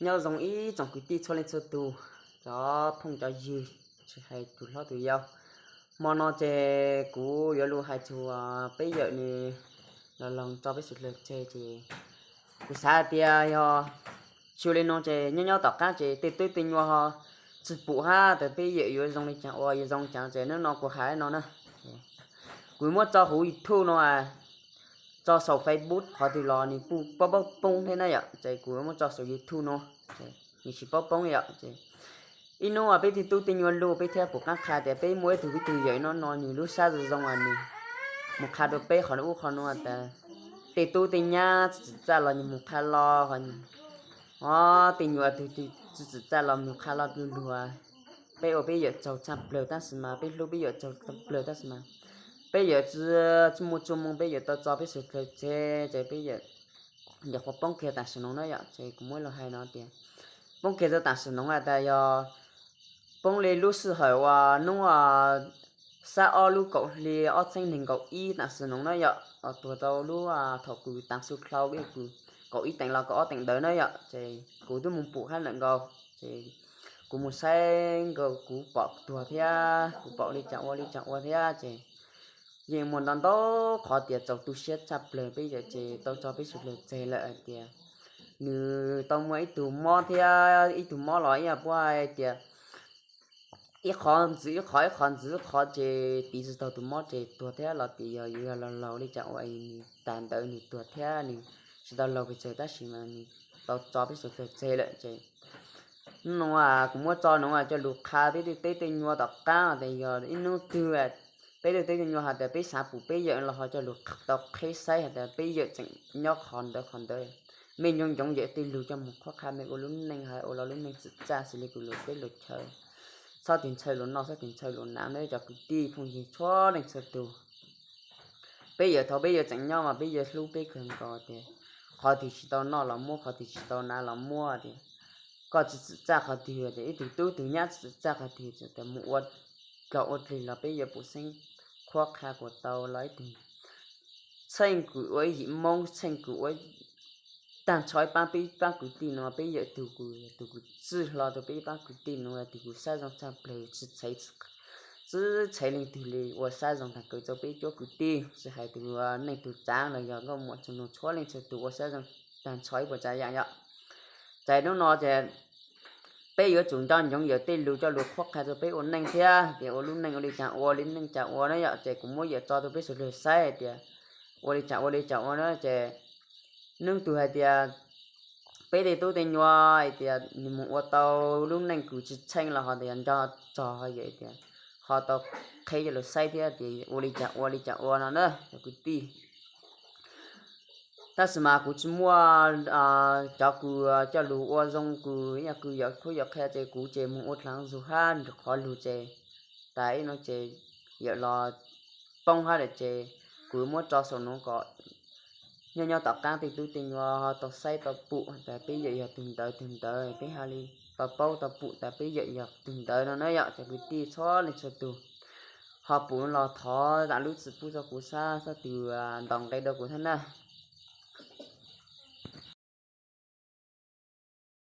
Nyob zoo ib tsoom kwv tij txhua leej txhua tus, cov phooj cov ywg, tsis hais tus hlob tus yau. Hmo no ces kuv yuav lug hais txug peb yawm nws los loog tso peb suav dlawg tseg ces kuv xav hais tias yog xyw li no ces nyob nyob tom qaab ces tej tub tej nyuas ho tsis pum hab tas peb yawm yuav zoo li caag ua yuav zoo caag ces nub no kuv hais no na. Kuv muab tso huv YouTube no, tso saum Facebook qhov twg los nws pum paub poob thiab na yom, ces kuv muab tso saum YouTube no, nws tsis paub poob yom. Ib nub peb tej tub tej nyuas lug peb thiaj pum qaab qha tias peb muaj ib tug peb tug yawm no no nws lub sab zoo zoo nws mus qha rua peb qhov ub qhov no tas tej tub tej nyab tsi txawm txaj los nws mus qha los, tej nyuas tug tsi txawm txaj los nws qha los lug lug. Peb ua peb yawm tsaug tshaj plawg tab sis mas peb hlub peb yawm tsaug tshaj plawg tab sis mas peb yawm tsi muaj txuj moo peb yawm tau tso peb suav dlawg tseg ces peb yawm nyuam qhuav poob kiag tam sim no na yom. Ces kuv muab lug hais no tias poob kiag rua tam sim no has tas yog poob li lub sij hawm uas nub sab ob lub kaum hli ob txheeb neeg nkaum ib tam sim no na yom, tuag rau lub thaum kws taav xu dlhau kws kaum ib teev los kaum ob teev ntawd na yom. Ces kuv twb mus pum hab lawm nkaus, ces kuv mus saib nkaus kuv pom tuag thiab kuv pom li cas ua li cas ua thiab ces yeej muaj ntau ntau qhov tias txaus tu siab tshaj plawg. Peb yawm ces tau tso peb suav dlawg tseg lawm hais tias nws tau muaj ib tug mob thiab ib tug mob los ib yam puab hais tias ib qhov ntxiv ib qhov ib qhov ntxiv ib qhov ces tiv tsis tau tus mob ces tuag thiab los tias yog yus yog laug laug li cas ua nws tag ntawd nws tuag thiab nws tsis tau laug pes tsawg tab sis mas nws tau tso peb suav dlawg tseg lawm ces nub no kuv muab tso no coj lug qha peb tej tub tej nyuas tom qaab tas yog ib nub twg peb tej tub tej nyuas has tas peb xav pum peb yawm los ho coj lug tau qheb saib has tas peb yawm tseem nyob qhov ntawd qhov ntawd. Mej ncoov ncoov yawm tej lug coj mus qhuab qha mej ua lub neej has ua los lub neej tsim txaj xws li kuv lug peb lug chaw, txhob tig ntshaw lug noj txhob tig ntshaw lug nav na cov kwv tij phooj ywg txhua leej txhua tug. Peb yawm thaum peb yawm tseem nyob mas peb yawm hlub peb kawg nkaus tias qhov twg tsis tau noj los muab qhov twg tsis tau nav los muab tias koj tsis tsim txaj qhov twg tias ib tug tub tug nyab tsis tsim txaj qhov twg tas mus ua dlog ua dlig los peb yawm pum xeeb qhuab qha kuas tau los ib tug txheej kws ua ib yim Moob txheej kws ua tag nrho ib paab peb ib paab kwv tij no peb yawm tug kws tug kws txwj hlo rua peb ib paab kwv tij no tug kws sab zoo tshaj plawg tsi txhev leej twg li ua sab zoo tag kawg rua peb cuab kwv tij tsis hais tug neej tug tsaav los yog nkauj muam txhua leej txhua tug ua sab zoo tag nrho ib puas tsav yaam yom. Ces nub no ces peb yuav tsum nco ntsoov yawm tej lug coj lug qhuab qha rua peb ua neej thiab tias ua lub neej ua li cas ua li neej cas ua na yom. Ces kuv muab yawm tso rua peb suav dlawg saib hais tias ua li cas ua li cas ua na ces nub tug hais tias peb tej tub tej nyuas hais tias nws mus ua tau lub neej kws tsis tsheej los ho tias nco txog ho yawm tias ho tau qheb coj lug saib thiab tias ua li cas ua li cas ua no na cov kwv tij. Tab sis mas kuv tsis muaj cov kws coj lug ua zoo kws yog kws yawm qhuab yawm qha ces kuv ces mus ua dlaag zug hab nrug qhov lug ces tas ib no ces yawm los poob hab lawm ces kuv muab tso saum nuav kom nyob nyob tom qaab tej tub tej nyuas tau saib tau pum tas peb yawm yog tug ntawd tug ntawd peb ho li tau paub tau pum tas peb yawm yog tug ntawd no na yom cov kwv tij txhua leej txhua tug. Ho pum los thov zaam lub txim pub rua kuv sab sab tug ntaus nqe rua kuv thiab na.